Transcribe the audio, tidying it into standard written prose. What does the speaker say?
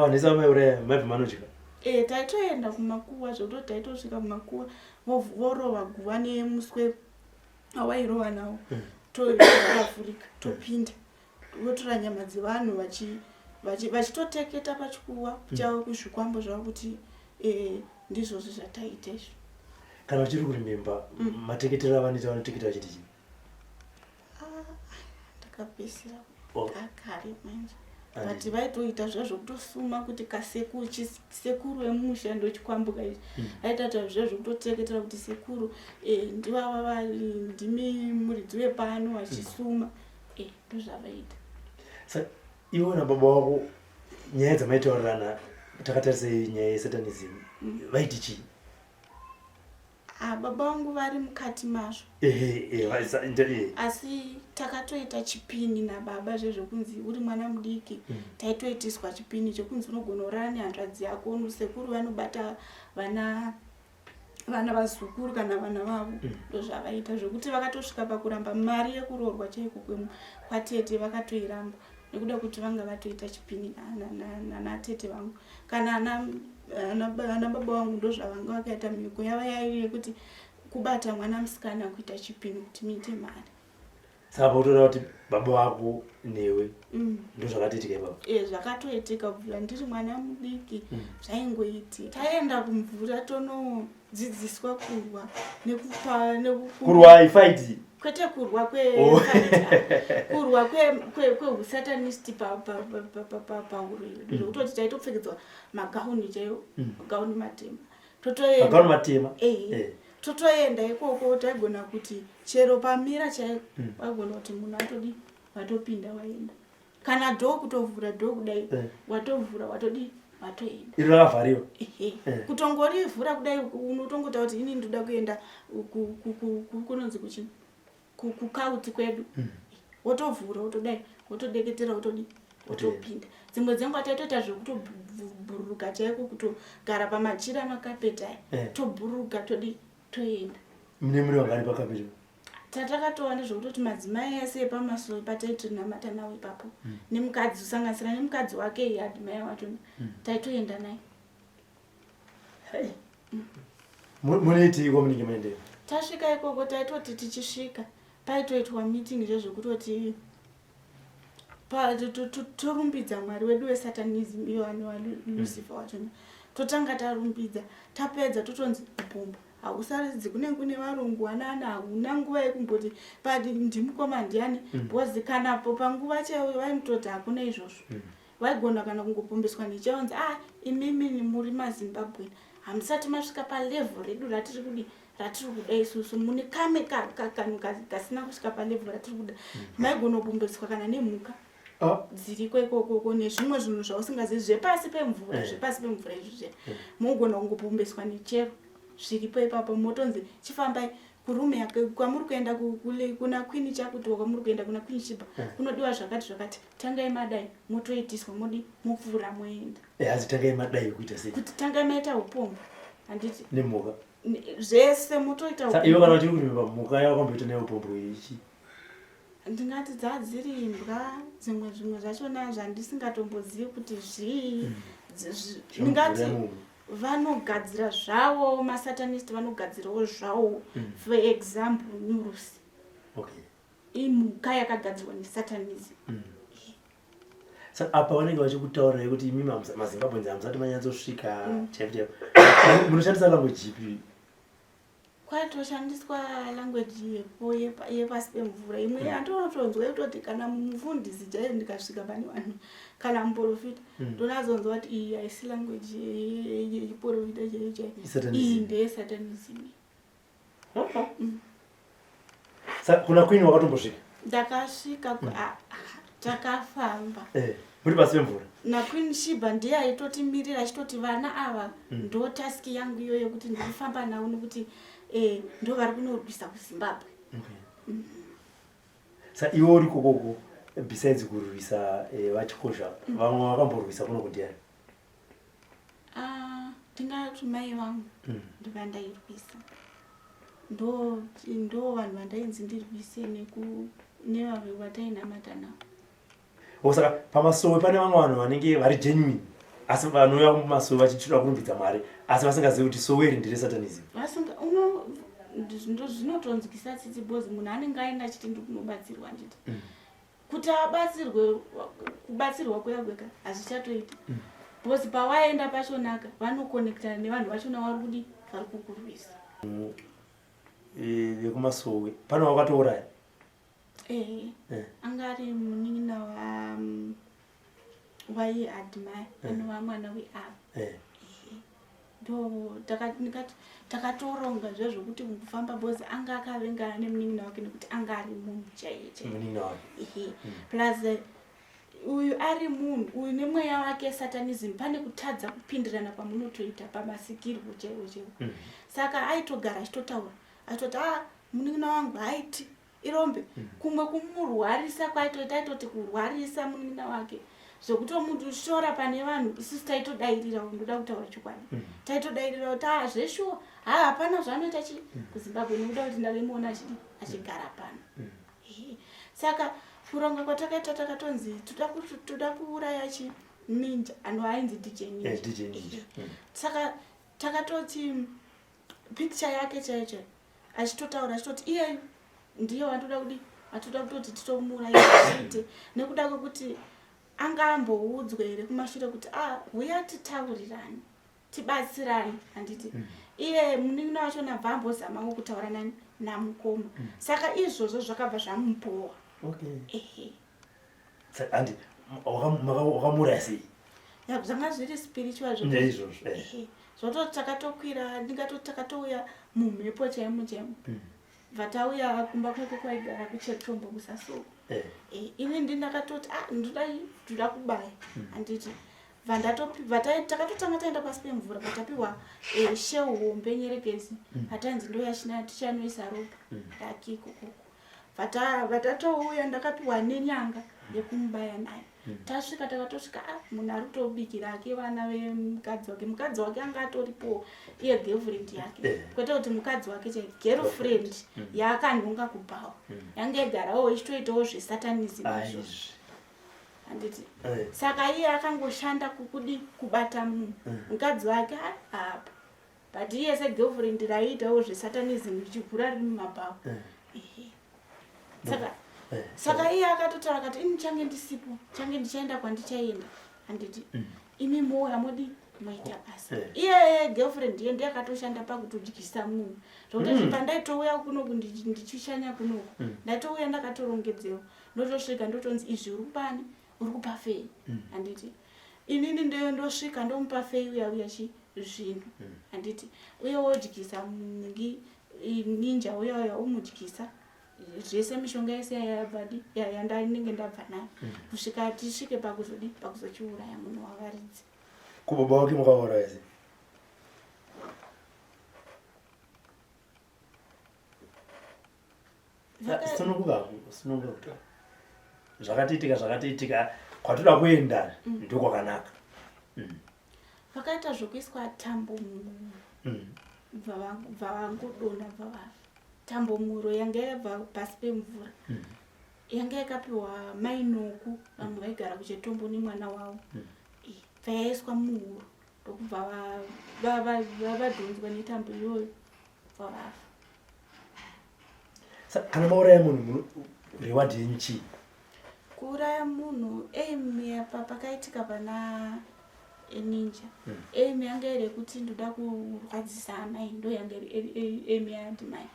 Pavanhu vese vamaiuraya maibva manodya? E, taitoenda kumakuva zvekutoti taitosvika kumakuva vorova guva nemuswe awairova nawo Toavhurika topinda, votora nyama dzevanhu vachitoteketa pachikuva chavo kuzvikwambo zvavo kuti ndizvozvo zvataita izvo. Kana uchiri kuremember mateketero avanoita, vanoteketa vachiti chii? Ah, ndakapedzisira kare manje, but vaitoita zviya zvekutosuma kuti kasekuru emusha ndochikwambuka ichi. Vaitaita zviya zvekutoteketera kuti sekuru ndivava ndimi muridzi wepano, vachisuma. Ndozvavaita. Sa iwe nababa wako, nyaya dzamaitaurirana takatarisa nyaya yesatanism, vaiti chii? Ah, baba vangu vari mukati mazvo. Asi takatoita chipini nababa zvezvekunzi uri mwana mudiki, taitoitiswa chipini chekunzi unogona urara nehanzvadzi yako. Sekuru vanobata vana vana vazukuru kana vana vavo. Ndozvavaita zvekuti vakatosvika pakuramba mari yekuroorwa chaiko kwatete, vakatoiramba nekuda kuti vanga vatoita chipini nanatete vangu kana ana baba vangu. Ndozvavanga vakaita. Mhiko yava yairi yekuti kubata mwana musikana kuita chipini kuti muite mari. Saka pautoda kuti baba vako newe, ndozvakatoitika ipapo? E, zvakatoitika kubvira ndiri mwana mudiki. Zvaingoitika, taenda kumvura tonodzidziswa kurwa nekupa Kurwa ifight? Kwete kurwa kurwa kwehusatanist pahuro yedu, zvekutoti taitopfekedzwa magauni chaiwo, magauni matema. Magauni matema? Totoenda ikoko, taigona kuti chero pamira chaiko waigona kuti munhu atodi watopinda waenda, kana door kutovhura door kudai, watovhura, watodi watoenda. Iro rakavhariwa? Ehe. Kutongorivhura kudai, unotongotaura kuti ini ndoda kuenda kunonzi kuchi kukauti kwedu, wotovhura, wotodai, wotodeketera, wotodi wotopinda. Dzimwe dzenguva taitoita zvekutobhururuka chaiko, kutogara pamachira makapeti aya, tobhururuka, todi toenda. Mune muri vangani pakapeti? Tatakatova ndezvekutoti madzimai ese epamasowe pataitinamata nawo ipapo, nemukadzi, kusanganisira nemukadzi wake iye adhimai wacho, taitoenda naye. Munoiteiko munenge maendera? Tasvika ikoko, taitoti tichisvika paitoitwa meeting zvezvekutoti torumbidza Mwari wedu wesatanism iyo anova Lucifer wachona. Totanga tarumbidza, tapedza totonzi upombo hausaridzi. Kunenge kune varungu anana, hauna nguva yekumboti pati ndimukoma ndiani, because kanapo panguva chaiyo vainototi hakuna izvozvo. Vaigona kana kungopombeswa nechaonzi, "Ah, imimi muri maZimbabwe, hamusati masvika palevel redu ratiri kudi ratiri kuda isusu. Mune kame kanhu kasina kusvika palevel ratiri kuda." Maigona kupombeswa kana nemhuka dziriko ikokoko nezvimwe zvinhu zvausingazivi zvepasi pemvura. Zvepasi pemvura izvi zviya, mogona kungopombeswa nechero zviripo ipapo, motonzi chifambai kurume kwamuri kuenda kuna Queen chakuti kwamuri kuenda kuna Queen Shiba kunodiwa zvakati zvakati, tangai madai, motoitiswa, modi mopfuura moenda. Hanzi tangai madai kuita sei? Kuti tangai maita upombo, handiti? Nemhuka? Zvese motoita. Sa iwe kana uchiri kurima, mhuka yawakamboita nayo upombo ichi? Ndingati dzadziri imbwa, dzimwe zvimwe zvachona zvandisingatombozivi kuti zvii. Ndingati vanogadzira zvavo, masatanist vanogadzirawo zvavo. For example, nyurusi imhuka yakagadzirwa nesatanism. Saka apa vanenge vachikutaurirai kuti imi maZimbabweans hamusati manyatsosvika chaipo chaipo. Munoshandisa language ipi? Kwaitoshandiswa language yepo yepasi pemvura imwe yandonotonzwa yekutoti kana mufundisi chaiyo, ndikasvika pane vanhu kana muprofita, ndonazonzwa kuti iyi haisi language yechiprofita chaiyo chaiyo, iyi ndeyesatanism. Saka kuna Queen wakatombosvika? Ndakasvika, ah, takafamba. Muri pasi pemvura? NaQueen Shiba, ndiye aitotimirira achitoti vana ava ndo task yangu iyoyo yekuti ndikufamba navo nekuti ndo vari kunorwisa kuZimbabwe. Okay. Sa iwe uri kokoko, besides kurwisa vachikozha, vamwe vakamborwisa kuno kundiani? Ah, ndingati mai vangu ndovandairwisa, ndo vanhu vandainzi ndirwise nevave vatainamata navo. O, saka pamasowe pane vamwe vanhu vanenge vari genuine. Asi vanouya kumasowe vachitoda kurumbidza Mwari, asi vasingazivi kuti sowe iri ndere satanism. Vasinga uno zvinotonzwisa tsitsi because munhu anenge aenda achiti ndiri kunobatsirwa handiti. Kuti abatsirwe kubatsirwa kuya kwega hazvichatoita. Because pawaenda pachonaka vanokonektana nevanhu vachona vari kudi vari kukurwisa. Eh, vekumasowe pane wakatouraya eh, eh. Anga ari munin'ina wa waiadmire eh. anova mwana weavo eh. Ndo takatoronga zve zvokuti kufamba bhozi anga akavengana nemunin'ina wake nekuti anga ari munhu chaiye chaiye. Plus uyu ari munhu uyu nemweya wake satanism, pane kutadza kupindirana kwamunotoita pamasikirwo chaiwo chaiwo. Saka aitogara achitotaura achitoti a ah, munin'ina wangu haiti irombe. Kumwe kumurwarisa kwaitoita, aitoti kurwarisa munin'ina wake zvekutomushora pane vanhu. Isusu taitodairira, ndoda kutaura chokwadi. Taitodairira kuti a ah, zveshuwa ha hapana zvaanoita chi kuZimbabwe nekuda kuti ndavemuona achidi achigara pano. Saka kuronga kwatakaita takatonzi toda kuuraya chi ninja ano ainzi DJ Ninja. Eh, DJ Ninja. Saka takatoti picture yake chaiyo chaiyo achitotaura achitoti iyeyu ndiye wandoda kudi atoda kutoti titomuuraya zviite nekuda kwekuti anga amboudzwe here kumashure kuti a ah, huya titaurirane tibatsirane handiti. Iye munin'ina wacho nabva ambozamawo kutaura nani namukoma. Saka izvozvo zvakabva zvamubowa. Ehe. Handi wakamuuraya sei? Zvanga zviri spiritual. Izvozvo. Ehe, zvototi takatokwira, ndingatoti takatouya mumhepo chaimo chaimo. Bva tauya kumba kwake kwaigara kuchetombo kusasoko. Ini ndindakatoti a ah, ndoda ndoda kubaya handiti. Takatotanga taenda pasi pemvura patapiwa eh, sheu hombe nyerekezi. Hatainzi ndoyachina tichanoisa ropa rake ikokoko. Vatatouya ndakapiwa nenyanga yekumubaya nayo. Tasvika takatosvika ah, munhu ari kutobikira ake vana vemukadzi wake. Mukadzi wake anga atoripo iye girlfriend yake. Kwete kuti mukadzi wake chai, girlfriend yaakanhonga kubhawa yange igarawo ichitoitawo zvesatanism izvozvo handiti. Saka iye akangoshanda kukudi kubata munhu. Mukadzi wake haapo, but iye segirlfriend raiitawo zvesatanism richigura riri mumabhawa. Saka saka iye akatotaura akati ini change ndisipo, change ndichaenda kwandichaenda handiti. Imi mouya modi moita basa. Iye girlfriend iye ndiye akatoshanda pakutodyisa munhu zvokuti pandaitouya kunoku ndichishanya kunoku ndaitouya ndakatorongedzewa, ndotosvika ndotonzi izvi uri kupani, uri kupa fei handiti. Inini ndosvika ndomupa fei uya uya chi zvinhu handiti, uye wodyisa ngi ninja uya uya umudyisa zvese mishonga yese yayabvadi yandinenge ndabva nayo kusvika tisvike pakuzodi pakuzochiuraya munhu wavaridzi. Kubaba wake makauraya sei? Sununguka, sununguka kutaura zvakatoitika, zvakatoitika kwatoda kuenda ndokwakanaka. Vakaita zvokuiswa tambo muhuro. Bva vangodonha bva vafa. Tambo muhuro yanga yabva pasi pemvura. Yanga yakapiwa mainoku vamwe vaigara kuchetombo nemwana wavo. Bva yaiswa muhuro ndokubva vadhonzwa netambo iyoyo bva vafa. Kana mauraya munhu, reward yenyu chii? Kuuraya munhu, aim yapa pakaitika pana ninja aim yanga iri yekuti ndoda kurwadzisa amai, ndo yanga iri aim yaadimai.